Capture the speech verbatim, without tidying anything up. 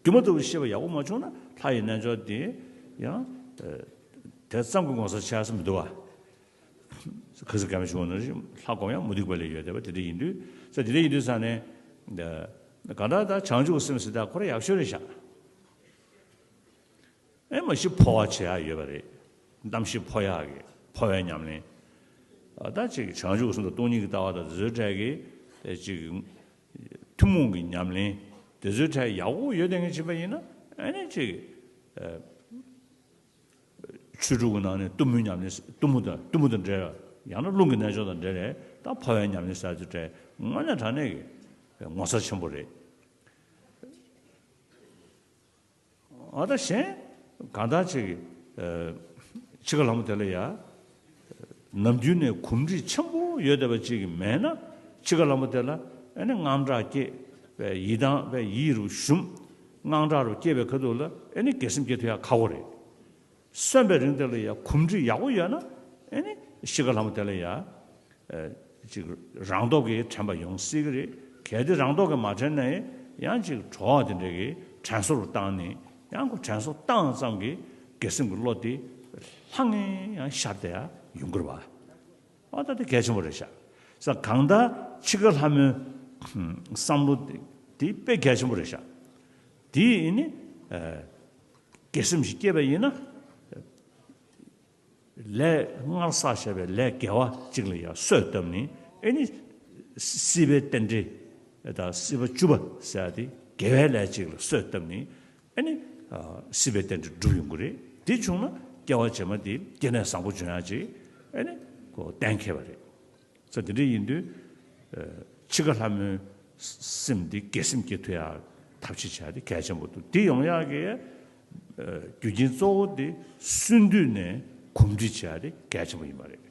སྒྱུ་མ་ལྟ་བུ་ཤེས་པ་ཡག་པོ་མ་བྱུང་ན་ལྷ་ཡི་རྣལ་འབྱོར་དེ་ཡང་དེ་ཙམ་གྱི་ངོ་མཚར་ཆགས་ས་མི་འདུག་བ། ཁ་སང་སྐར་མ་བྱུང་ན་ལྷ་སྒོམ་ཡང་མུ་སྟེགས་པ་ལས་ཡོད་བསྡད་པ་དེ་འདྲ་ཡིན་དུས་ས་དེ་འདྲ་ཡིན་དུས་ས་ནས་གང་ལྟར་ད་བྱང་ཆུབ་སེམས་ཟེར་ད་ཁོ་ར་ཡག་ཤོས་རེད་ཤག་ཨེ་མ་གཞི་འཕོ་བ་བྱེད་ཡག་ཡོད་པ་རེད། རྣམ་ཤེས་འཕོ་ཡག་གི་འཕོ་བའི་ཉམས་ལེན། ད་ཅིག་བྱང་ཆུབ་སེམས་དང་སྟོང་ཉིད་ཀྱི་ལྟ་བ་དང་དེ་ཚོའི་གྲས་ཀྱི་དེ་ཅིག་ཐུན་མོང་གི་ཉམས་ལེན་དེ་ཚོའི་གྲས་ཡག་པོ་ཡོད་བསྡད་མཁན་ཕྱིན་པ་ཡིན་ན་ཨེ་ནི་ཅིག་ཆོས་དྲུག་གི་ནང་ནས་གཏུམ་མོའི་ཉམས་ལེན་གཏུམ་མོ་དང་གཏུམ་མོ་དང་འབྲེལ་བ་ཡང་ན་རླུང་གི་རྣལ་འབྱོར་དང་འབྲེལ་བའི་ད་འཕོ་བའི་ཉམས་ལེན་ཟེར་ཚོའི་གྲས་དངོས་གནས་དྲང་གནས་ཀྱི་ངོ་མཚར་ཆེན་པོ་རེད། ཨ་ད་གཞན་གང་ལྟར་ཅིག་འཆི་ཁ་ལྷ་མོ་དེ་ལ་ཡ་ནམ་རྒྱུན་ནས་གོམས་འདྲིས་ཆེན་པོ་ཡོད་བསྡད་པ་ཅིག་མེད་ན་འཆི་ཁ་ལྷ་མོ་དེ་ལ་ཨ་ནི་དངངས་སྐྲག་སྐྱེས་པའི་ཡིད་དང་བའི་ཡིད་རུ་ཞུམ། དངངས་སྐྲག་རུ་སྐྱེས་པའི་ཁ་ཐུག་ལ་ཨ་ནི་དགེ་སེམས་སྐྱེ་ཐུབ་ཡ་ཁག་པོ་རེད། གསོན་པའི་རིང་དེ་ལ་ཡ་གོམས་འདྲིས་ཡག་པོ་ཡོད་ན་ཨ་ནི་འཆི་ཁ་ལྷ་མོ་དེ་ལ་ཡ། ཅིག་རང་སྟོབས་ཀྱིས་དྲན་པ་ཡོང་སྲིད་ཀྱི་རེད། གལ་ཏེ་རང་སྟོབས་ཀྱིས་མ་དྲན་ན་ཡང་ཅིག་གྲོགས་དེ་འདྲ་གིས་དྲན་གསོ་རུ་བཏང་ནས་ཡང་ཁོ་དྲན་གསོ་བཏང་ཙམ་གྱིས་དགེ་སེམས་ཀྱི་བློ་དེ་ལྷང་ངེ་ཡང་ཤར་ཏེ་ཡང་ཡོང་གི་རེད་བ། ཨ་ད་དེ་གལ་ཆེན་པོ་རེད་ཤག་ས་གང་ལྟར་འཆི་ཁ་ལྷ་མོའི་བསམ་བློ་དེ་དཔེ་གལ་ཆེན་པོ་རེད་ཤག་དེ་ཡིན་ནི་དགེ་སེམས་ཤིག་སྐྱེས་པ་ཡིན་ན། ལས་སྔར་བསགས་བཞག་པའི་ལས་དགེ་བ་གཅིག་ལ་ཡང་གསོས་བཏབ་ནས་ཨེ་ནི་སྲིད་པའི་རྟེན་འབྲེལ་དང་སྲིད་པ་བཅུ་པ་ཟེར་ཡ་དེ་དགེ་བའི་ལས་གཅིག་ལ་གསོས་བཏབ་ནས་ཨེ་ནི་སྲིད་པའི་རྟེན་འབྲེལ་འགྲུབ་ཡོང་གི་རེད། དེ་བྱུང་ན་སྐྱེ་བ་རྗེས་མ་དེ་སྐྱེ་གནས་བཟང་པོ་འབྱུང་ཡ་ཅིག་ཨེ་ནི་གོ་གཏན་འཁེལ་བ་རེད། ས་དེ་འདྲ་ཡིན་དུས། འཆི་ཁ་ལྷ་མོའི་སེམས་འདི་དགེ་སེམས་སྐྱེ་ཐུབ་ཡ་ཐབས་ཤེས་བྱ་དེ་གལ་ཆེན་པོ་འདུག་དེ་ཡོང་ཡག་གི་རྒྱུ་རྐྱེན་གཙོ་བོ་དེ་གསོན་དུས་ནས་གོམས་འདྲིས་བྱ་དེ་གལ་ཆེན་པོ་ཡིན་པ་རེད།